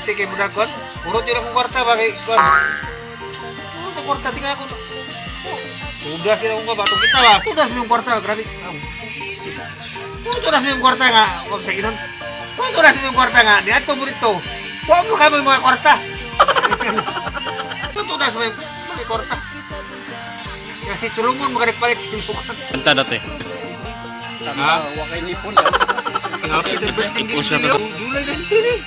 Permite kay mudag kuan. Urot yun akong kwarta ba kay kuan. Urot ang kwarta tingnan ako. Tudas yun akong kabatong kita ba. Tudas mo yung kwarta, grabe. Tudas mo yung kwarta nga. Huwag sa inon. Tudas mo yung kwarta nga. Di ato mo dito. Huwag mo kamo yung mga kwarta. Tudas mo yung mga kwarta. Kasi sulungon mo ka nagpalit sa imong. Kanta dati. Ha? Wakay nipon. Happy sa birthday Usa ka. July 19 eh.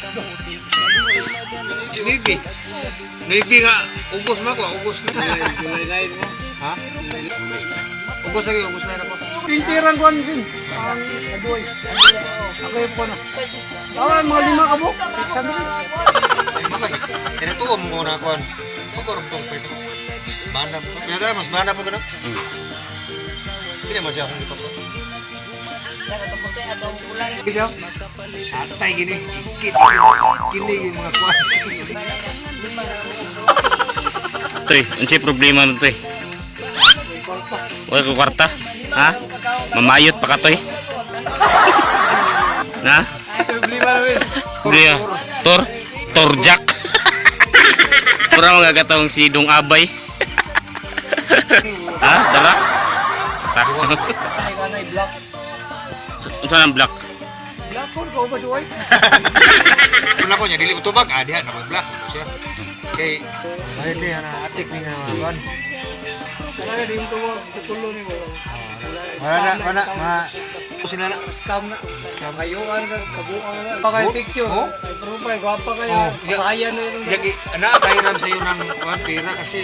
Nuebe. Nuebe nga. Ugos ma ko. Ugos na. July 9 mo. Ha? Ugos lagi. Ugos na ako. Pintiran ko din. Ang aduay. Ako yung po na. Tawa, mga lima ka buok. 600. Ay, bakit? Tinatuwa mo ko na kuhan. Pagkorong tong pwede ko. Mana po. Kaya mas mana po ka na. Hindi naman siya akong ipapa. Siya? Atay gini. Ikit. Kini yung mga kuhan. Tuy, unsay problema na tuy? Wala ko kwarta? Ha? Mamayot pa ka tuy? Na? Problema namin. Problema. Tor? Torjak? Pura mga gatong si Dong Abay. Ha? Dara? Ay, kanay, black. Unsa nang black? Black hole ko ba siya? Wala ko niya, dili mo tubag. Ah, diha, nakoy black. Ano siya? Kay, ay, hindi, ana, atik ni nga, mga kuhan. Wala di mo tuwag. Tulo ni mo. Wala na, wala, ma... Sila na. Scam na. Kayuan ka, kabuang na. Pa kayo Oh, picture. oh. Ay, profile, gwapa kayo. Oh, yeah. Pasayan na yun. Yagi, ana, pahiram sa'yo ng kuhan, pera kasi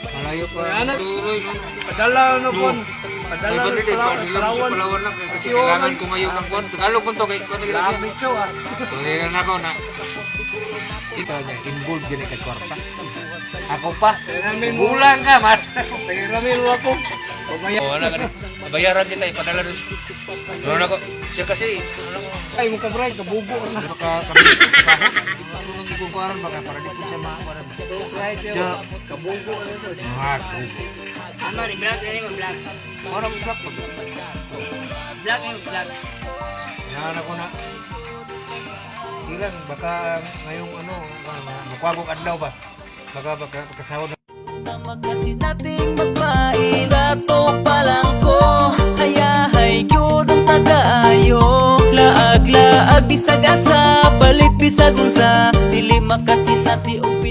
malayo pa. Ana. Turoy, no? Padala na No. kon. Padala May na bandit eh, padala mo sa Palawan. Palawan lang kasi kailangan ko ngayon ng kuhan. Tagalog ko to, kay kuhan na Grabe siya ah. Tuloy na ako na. Ito niya, involved din kay kwarta. Ako pa. Pahiramin mo. Bulang ka, mas. Pahiramin mo ako. O maya. Wala ka rin. Bayaran kita, ipadala rin. Ano na ko? Siya kasi, ano ko, Ay, mo kabray, kabubo na. baka kami kasahod. Ako nang ikong baka para di ko siya makakuaran. Siya, Kabubo na ito. ah, kubo. Ama, black na mo, black. Ano ang black pag? Black na black. Hinahanap ko na. Silang, baka ngayong ano, makwagong adlaw ba? Baka baka pagkasahod. Kasi nating magpairato pa lang ko. Hayahay gyud ang tagaayo. Laag-laag bisag asa. Palit bisag unsa. Dili makasinati og